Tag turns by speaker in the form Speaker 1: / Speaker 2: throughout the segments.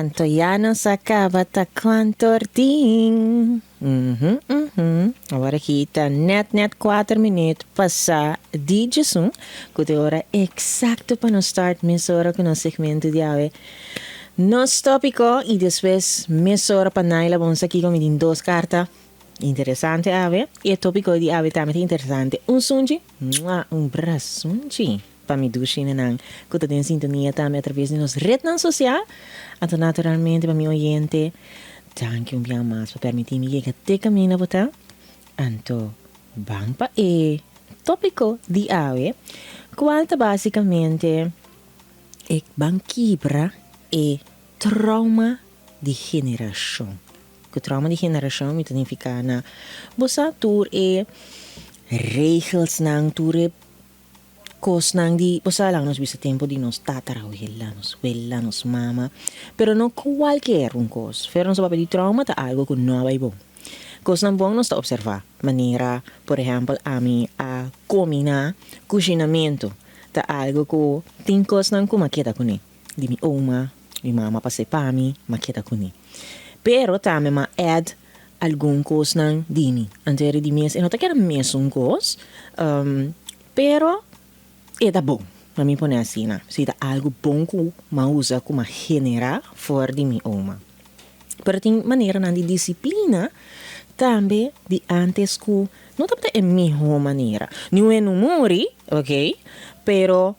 Speaker 1: Anto ya nos a caba ta cuantor tin. Mhm, mhm. Awor aki ta net net cuater minuut pasa di djesun, cu ta e ora exacto pa nos start mesora cu nos segmento di awe. Nos topico y despues mesora pa Naila Bonsa kico mi tin dos carta interesante awe y e topico di awe tambe ta interesante. Un sunchi, mua, un brasunchi. Pa mi dushinanan ku ta den sintonia tambe atraves di nos retnan sosial, anto naturalmente pa mi oyente, danki un biaha mas pa permití mi yega te kaminda bo ta. Anto ban pa e tópiko di awe, kual ta básikamente e ban kibra e trauma di generashon. Ku trauma di generashon mi ta nifiká na bo sa tur e regelsnan, tur e Kosnan di, bo sa laga nos bisa tempu di nos tatarawela, nos wela, nos mama, pero no kualkier un kos. Fer nos a papia di trauma ta algu ku no a bai bon. Kosnan bon nos ta opservá, manera por ehèmpel ami a kominá kushinamentu, ta algu ku tin kosnan ku m'a keda kuné, di mi oma, mi mama a pas'é pa mi, m'a keda kuné. Pero tambe m'a add algun kosnan di mi. Anto e di mes e no ta keda mesun kos, pero e ta bon, pa mi pone asina. Si ta algu bon ku m'a usa, ku m'a generá for di mi oma. Pero tin maneranan di disiplina tambe di ántes ku no tabata e mihó manera. Niun e no muri, oke, pero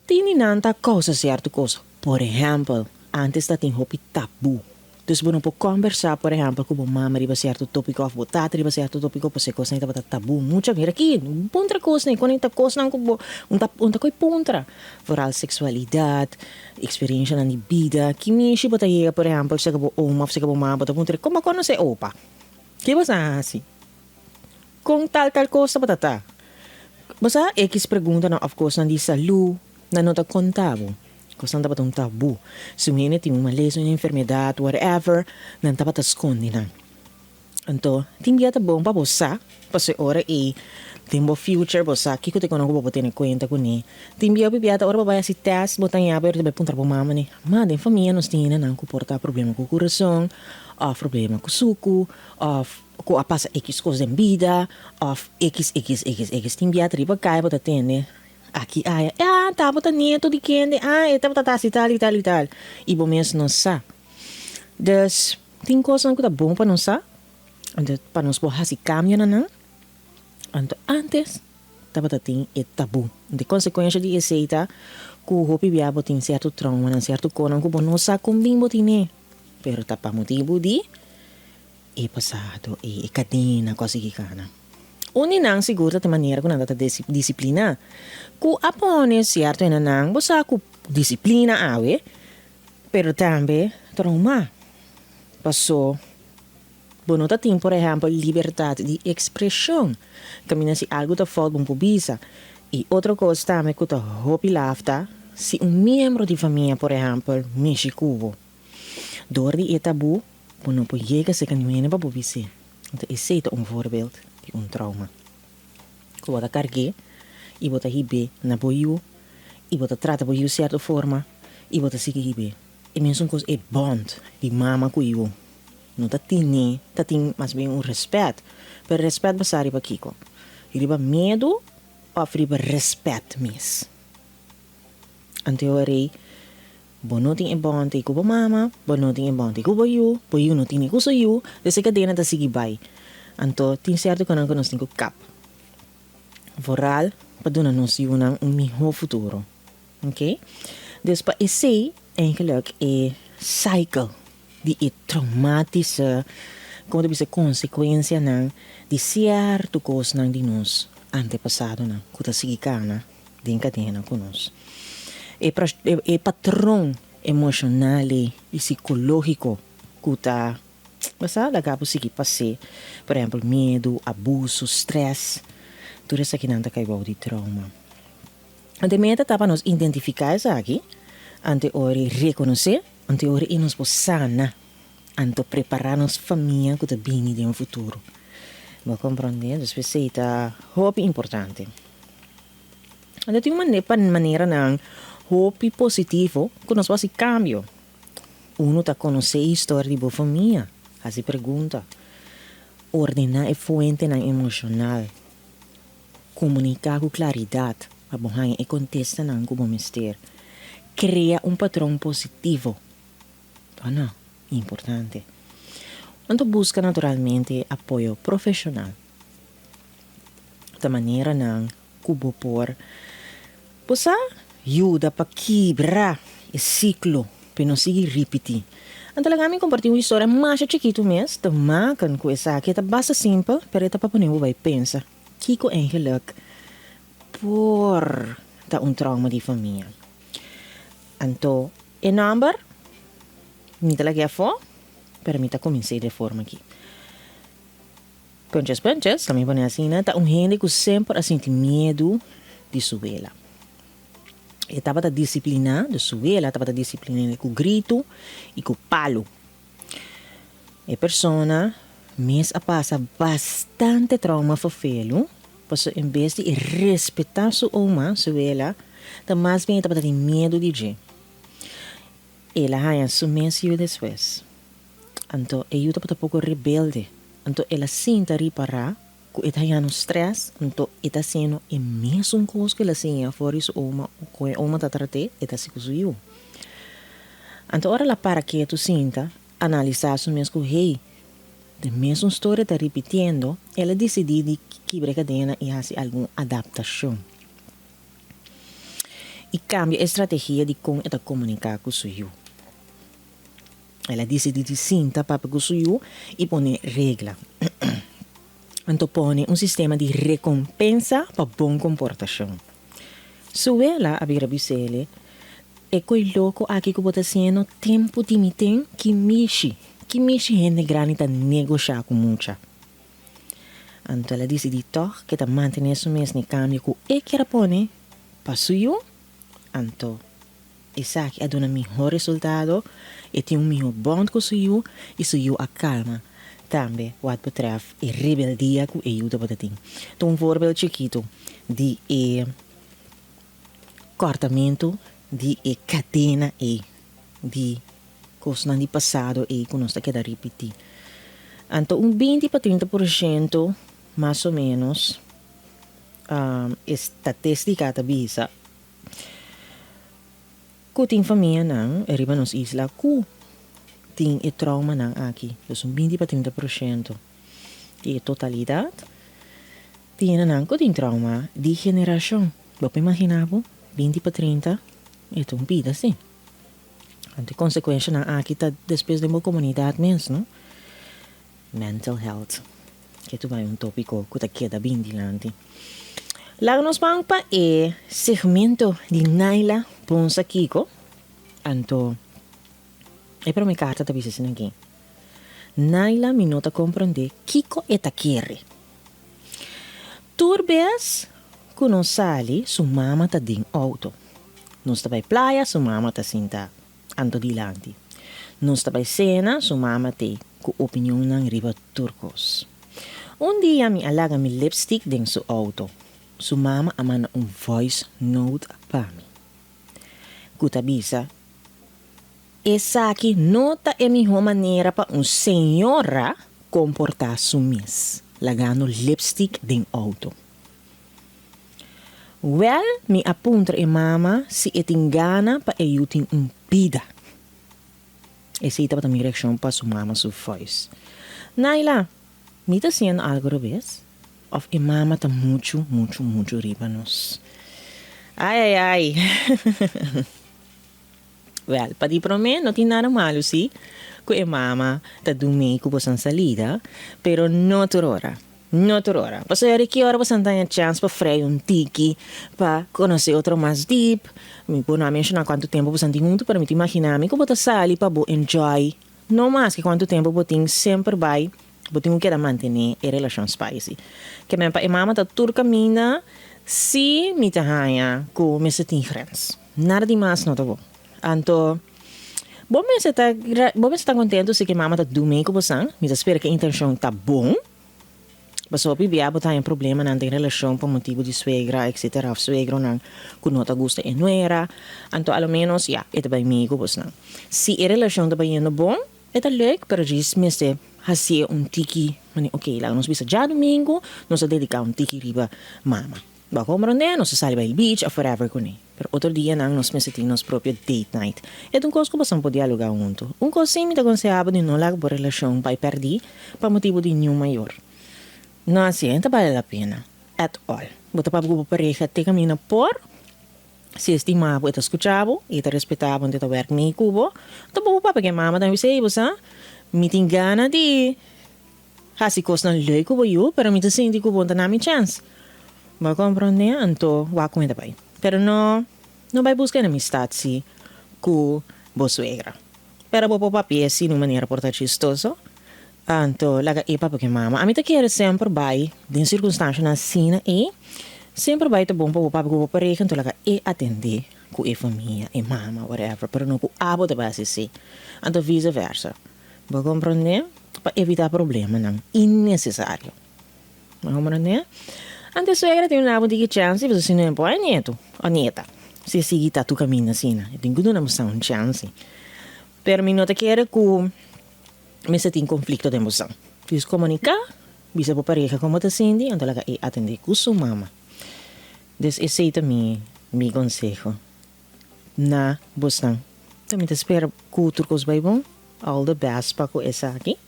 Speaker 1: tin di nan ta kousa sierto kos. Por ehèmpel, ántes ta tin hopi tabú. Dus bo no por kòmbersá, por ehèmpel, ku bo mama riba sierto tópiko òf bo tata riba sierto tópiko pasobra e kosnan ei tabata tabú. Mucha mira aki, no puntra kosnan ei, kon ei ta kosnan ku bo un ta un ta koe puntra. Foral seksualidat, eksperenshanan di bida. Ki mishi bo ta yega, por ehèmpel, seka bo oma òf seka bo mama, bo ta puntra, kon bo a konosé opa? Ke bo sa hasi? Kon tal tal kos tabata ta? Bo sa ekis preguntanan òf kosnan di salú nan no ta konta bo. Kosnan tabata un tabú. Si un hende tin un malesa, un enfermedat, whatever, nan tabata skondi nan. Anto, tin bia ta bon pa bo sa, pasobra e ora ei den bo future bo sa kiko ta e kono ku bo por tene kuenta kuné. Tin bia hopi bia ta ora bo bai hasi tèst bo ta ña bo ta bai puntra bo mama ni, Ma, den famia nos tin hendenan ku por ta problema ku kurason òf problema ku suku òf Ku a pasa ekis kos den bida òf ekis ekis ekis ekis tin biaha riba kai bo ta tende aki aya ah tabata nieto di kende ah e tabata ta hasi tal i tal i tal i bo mes no sa. Dus tin kosnan ku ta bon pa nos sa anto pa nos por hasi kambio na nan anto antes tabata tin e tabú. Anto e konsekuensha di esei ta ku hopi biaha bo tin sierto troumanan sierto konan ku bo no sa kon bin bo tine pero ta pa motibu di E pasado ei, e kadena ku a sigui kana. Un di nan sigur ta te manera ku nan ta ta disipliná. Ku a pone sierto hendenan, bo sa ku disiplina awe, pero tambe traumá. Pasó bo no ta tin, por ehèmpel, libertat di ekspreshon. Kaminda si algu ta fout bo no por bisa. I otro kos tambe ku ta hopi laf ta si un miembro di famia, por ehèmpel, mishi ku bo. Dor di e tabú, Bo no por yega serka niun hende pa bo bis'é. Anto esei ta un voorbeeld di un trauma. Ku bo ta karg'é i bo ta hib'é na bo yu i bo ta trata bo yu sierto forma i bo ta sigui hib'é. E mesun kos e bond di mama ku yu no ta tene, ta tin mas bien un respet. Pero respet basá riba kiko? Riba miedu òf riba respet mes? Anto e ora ei Bo no tin e bònte ku bo mama, bo no tin e bònte ku bo yu, bo yu no tin ni ku su yu, dus e kadena ta sigui bai. Anto tin sierto konan ku nos tin ku kap. Vooral pa duna nos yunan un mihó futuro. Oké? Dus pa esei eigenlijk e cycle di e traumatische, komo ta bisa, konsekuensianan di sierto kosnan di nos antepasadonan ku ta sigui kana. Den kadena ku nos. E e patron emoshonal ei i sikológiko ku ta basa laga bo sigui pas'é, por ehèmpel miedu, abuso, strès, tur esakinan ta kai bou di trauma. Anto e meta ta pa nos identifiká esaki, anto e ora ei rekonosé, anto e ora ei nos por sana, anto prepará nos famia ku ta bini den futuro. Bo a komprondé? Dus p'esei ta hopi importante. Anto tin un manera pa maneranan hopi positivo ku nos por hasi kambio. Uno ta konosé e historia di bo famia. Hasi pregunta. Ordená e fuentenan emoshonal. Komuniká ku klaridat pa bo haña e kontestanan ku bo mester. Krea un patron positivo. O no? Importante. Anto buska naturalmente apoyo profeshonal. Ta maneranan ku bo por bo sa yuda pa kibra e siklo p'e no sigui ripití. Anto laga mi kompartí un historia masha chikitu mes te maken ku esaki. E ta basta simpel, pero e ta pa pone bo bai pensa kiko eigenlik por ta un trauma di famia. Anto e nòmber mi ta lag'é afó, pero mi ta kumins'é di e forma aki. Punches punches, ta mi pone asina, ta un hende ku semper a sinti miedu di su wela. E tabata disipliná, dus su wela tabata disiplin'é ku gritu i ku palu. E persona mes a pasa bastante trauma ferfelu, pasobra en bes di e respetá su oma, su wela, ta mas bien e tabata tin miedu di dje. El a haña su mes yu despues. Anto e yu tabata poko rebelde. Anto el a sinta ripará ku e ta hañando strès, anto e ta hasiendo e mesun kos ku el a siña for di su oma, ku e oma ta trat'é, e ta hasi ku su yu. Anto ora el a para ketu sinta, analisá su mes ku, hey, e mesun storia ta ripitiendo, el a disidí di kibra e kadena i hasi algun adaptashon. I kambia e strategia di kon e ta komuniká ku su yu. El a disidí di sinta papia ku su yu i pone regla. Anto pone un sistema di rekompensa pa bon komportashon. Su wela a bira bis'el, E koi loko aki ku bo ta hasiendo tempu di mi ten ki mishi, ki mishi hende grandi ta negoshá ku mucha. Anto el a disidí tòg ke ta mantené su mes n'e kambio ku e kier a pone pa su yu. Anto. Esaki a duna mihó resultado, e tin un mihó bònt ku su yu i su yu a kalma tambe wat betrèf e rebeldia ku e yu tabata tin. Ta un voorbeeld chikitu di e kòrtamentu di e kadena ei di kosnan di pasado ei ku nos ta keda ripití. Anto un binti pa trinta por shento mas o ménos e statéstika ta bisa. Ku tin famianan riba nos isla ku tin e traumanan aki, dus un binti pa trinta por shento di e totalidat tin hendenan ku tin trauma di generashon. Bo por imaginá bo, binti pa trinta, e ta un bida si. Anto e konsekuenshanan aki ta despues den bo komunidat mes, no? Mental health. Ke tu bai un topiko ku ta keda bin dilanti. Laga nos ban pa e segmento di Naila Ponsa Kiko. Anto e prome karta ta bisa asina aki, Naila mi no ta komprondé kiko e ta kere. Tur bes ku nos sali su mama ta den outo. Nos ta bai playa su mama ta sinta Anto dilanti. Nos ta bai sena, su mama t'ei ku opinionnan riba tur kos. Un dia mi a laga mi lipstick den su outo. Su mama a manda un voice note pa mi ku ta bisa, Esaki no ta e mihó manera pa un señora komportá su mes, lagando lipstick den outo. Wèl, mi a puntra e mama si e tin gana pa e yu tin un bida. Esei tabata mi reakshon pa su mama su voice. Naila, mi ta hasiendo algu robes? Òf e mama ta muchu, muchu, muchu riba nos? Ai, ai, ai! Wèl, pa di promé no tin nada malu si ku e mama ta dumei ku boso salida, pero no tur ora. No tur ora. Pasobra di ki ora boso ta haña chèns pa frei un tiki, pa konosé otro mas dip. Mi por no a menshoná kuantu tempu boso tin huntu, pero mi ta imaginá mi ku bo ta sali pa bo enjoy no mas ke kuantu tempu bo tin semper bai bo tin ku keda mantené e relashon spicy. Ke men pa e mama ta tur kaminda si mi ta haña ku mester tin grens. Nada di mas no ta bo. Anto bo mester ta bo mester ta kontentu si ke mama ta dumei ku bosan. Mi ta spera ku e intenshon ta bon. Pasobra hopi bia bo ta haña problemanan den relashon pa motibu di suegra etcetera òf suegronan ku no ta gusta e nuera. Anto a lo ménos ya e ta bai mee ku bosnan. Si e relashon ta bayendo bon e ta leuk pero djis mester hasié un tiki mane ok laga nos bisa djadumingu nos a dediká un tiki riba mama. Bo a komprondé nos a sali bai beach òf whatever kuné. Pero otro dianan nos mester tin nos propio date night. E ta un kos ku boso por dialogá huntu. Un kos sí mi ta konsehá bo di no laga bo relashon bai pèrdí pa motibu di niun mayor. No así, e no ta bale la pena at all. Bo ta papia ku bo pareha te kaminda por. Si e stima bo, e ta skucha bo i e ta respetá bo, anto e ta wèrk mee ku bo. Anto bo por papia ku e mama tambe bisa, Ey, bo sa, mi tin gana di hasi kosnan leuk ku bo yu, pero mi ta sinti ku bo no ta na mi chèns. Bo a komprondé? Anto wak kon e ta bai. Pero no, no bai buska enemistat si ku bo suegra. Pero bo por papia si na un manera por ta chistoso. Anto laga e papia ku e mama. Ami ta kere semper bai den sirkunstanshanan asina ei, semper bai ta bon pa bo papia ku bo pareha, anto laga e atendé ku e famia, e mama, whatever, pero no ku abo ta bai hasi esei. Anto vise versa. Bo komprondé? Pa evitá problemanan innesesario. Bo komprondé? Anto e suegra tin un labo di ki chènsi, pasobra si no e por hay nieto o nieta si e sigui ta tur kaminda asina. E tin ku duna boso un chènsi. Pero mi no ta kere ku mester tin konflikto den boso. Dus komuniká, bisa bo pareha kon bo ta sinti, anto laga e atendé ku su mama. Dus esei ta mi mi konseho na bosnan. Mi ta spera ku tur kos bai bon. All the best pa ku esaki.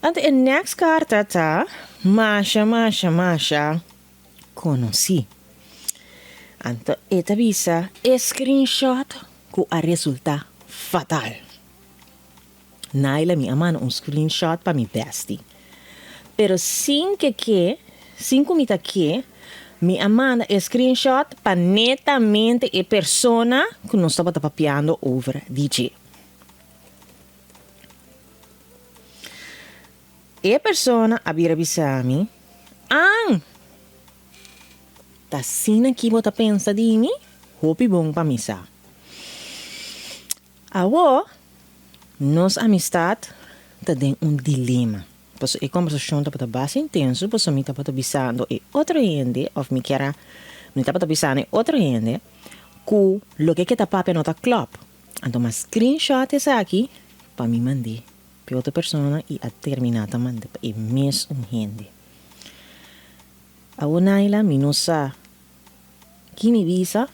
Speaker 1: Anto e next karta ta masha masha masha konosí. Anto e ta bisa e screenshot ku a resultá fatal. Naila mi a manda un screenshot pa mi bestie. Pero sin ke ke, sin ku mi ta ke, mi a manda e screenshot pa netamente e persona ku nos tabata papiando over di dje. E persona a bira bisa mi, An! Ta asina ki bo ta pensa di mi? Hopi bon pa mi sa. Awor, nos amistat ta den un dilema. Pasobra e kombersashon tabata basta intenso, pasobra mi tabata bisando e otro hende, òf mi kier a, mi tabata bisando e otro hende ku loke ke ta papia no ta klòp. Anto mi a screenshot esaki pa mi mand'é pa e otro persona i a terminá ta mand'é pa e mes un hende. Awor Naila, mi no sa Ki mi bisa?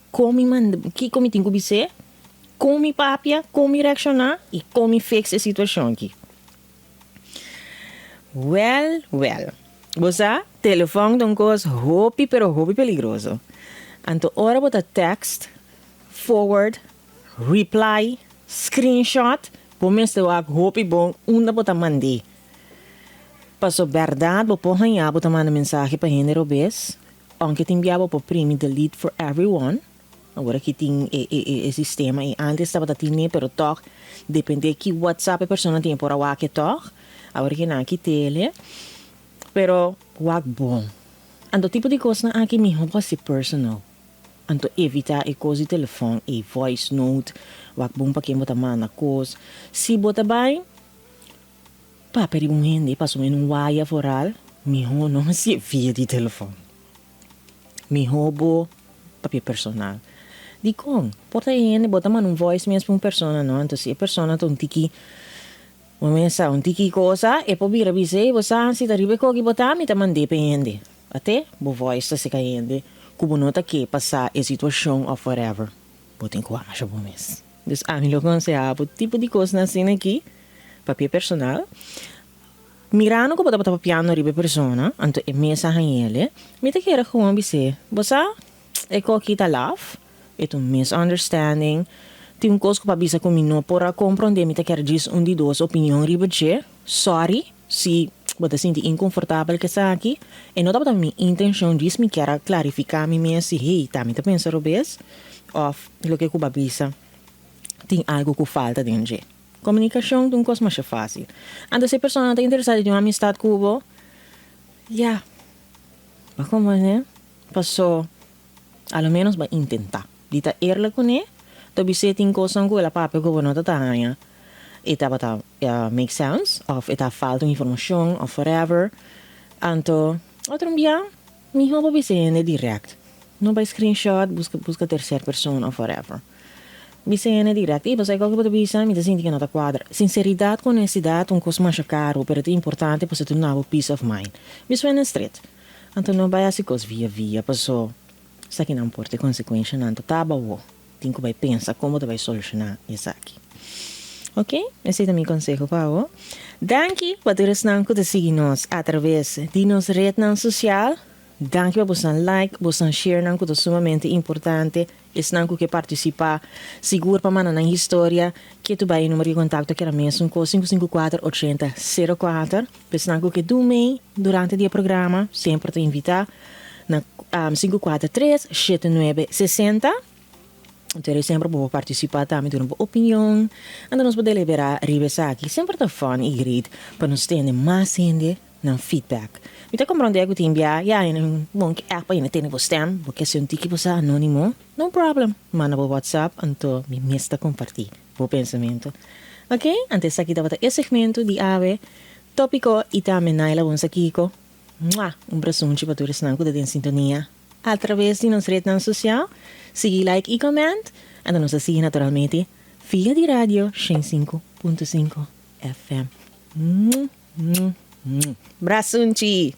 Speaker 1: Kon mi manda? Kiko mi tin ku bis'é? Kon mi papia? Kon mi reakshoná? I kon mi fix e situashon aki? Wèl, wèl. Bo sa, telefòn ta un kos hopi pero hopi peligroso. Anto ora bo ta text, forward, reply, screenshot, bo mester wak hopi bon unda bo ta mand'é. Paso bèrdat bo por haña bo ta manda mensahe pa hende robes, ounke tin bia bo por primi delete for everyone, awor aki tin e e sistema ei, antes tabata tine pero tòg depende ki whatsapp e persona tin e por a wak e tòg, awor aki nan a kit'el, pero wak bon. Anto tipo di kosnan aki mihó bo hasi personal, anto evita e kos di telefòn ei, voice note, wak bon pa ken bo ta manda kos, si bo ta bai. Papia riba un hende pasobra mi no waya foral, mihó no hasié via di telefòn. Mihó bo papia personal. Dikon? Por ta e hende bo ta manda un voice mes pa un persona no, anto si e persona ta un tiki, bo mes sa, un tiki cosa, e por bira bisa, ey bo sa si ta riba e koki bo ta, mi ta mand'é pa e hende. Ate bo voice ta seka hende ku bo no ta ke pa sa e situashon òf whatever. Bo tin ku washa bo mes. Dus ami lo konsehá bo tipo di kosnan asina aki, papia personal, mirando ku bo tabata papiando riba e persona, anto e mes a hañ'el, mi ta kere gewoon bis'é, bo sa, e kos aki ta laf, e ta un misunderstanding, tin un kos ku bo a bisa ku mi no por a komprondé, mi ta kere djis un di dos opinion riba dje, sorry si bo ta sinti inkonfortabel ku esaki, e no tabata mi intenshon, djis mi kier a klarifiká mi mes si, hey, ta mi ta pensa robes, òf loke ku bo a bisa tin algu ku falta den dje. Komunikashon ta un kos masha fásil. Anto si e persona ta interesá di tin un amistat ku bo, ya, bo komprendé? Paso, a lo ménos bo a intentá di ta eerlijk kuné, ta bis'é tin kosnan ku el a papia ku bo no ta ta haña. E tabata make sense of e ta falta un informacion of whatever. Anto otro bia miho bo bisa hende direct. No bay screenshot, busca busca tercer persona of whatever. Bisa hende direct, ey pasobra e kos ku bo ta bisa mi ta sinti ke no ta cuadra. Sinceridad cu honestidad ta un cos masha caro pero ta importante pasobra ta duna bo peace of mind. Bisa hende straight. Anto no bay haci cos via via paso esakinan por ta e consecuencianan ta taba awo. Tin ku bai pensa kon bo ta bai solushoná esaki. Ok, esei ta mi konseho pa bo. Danki pa tur esnan ku ta sigui nos atraves di nos retnan sosial. Danki pa bosan like, bosan sharenan ku ta sumamente importante. Esnan ku ke partisipá, sigur pa manda nan historia, ke tu bai e numero di kontakto keda mesun kos, sinku sinku kuater ochenta sero kuater. Pa esnan ku ke dun mei durante di e programa, semper ta invitá na 543 79 60. Anto eri semper bo por partisipá tambe duna bo opinion. Anto nos por deliberá riba esaki. Semper ta fun i great pa nos tende mas hende nan feedback. Mi ta komprondé ku tin bia ya hende bon ke ègt pa hende tende bo stèm, bo ke hasi un tiki bo sa anónimo, no problem. Manda bo WhatsApp anto mi mes ta kompartí bo pensamentu. Ok, anto esaki tabata e segmento di awe, Tópiko i tambe Naila Bonsakiko. Mua! Un brasunchi pa tur esnan ku ta den sintonia atraves di nos retnan sosial. Sigui like i comment. Anto nos ta sigui naturalmente via di radio 105.5 FM. Mua! Mua! Mua! Brasunchi!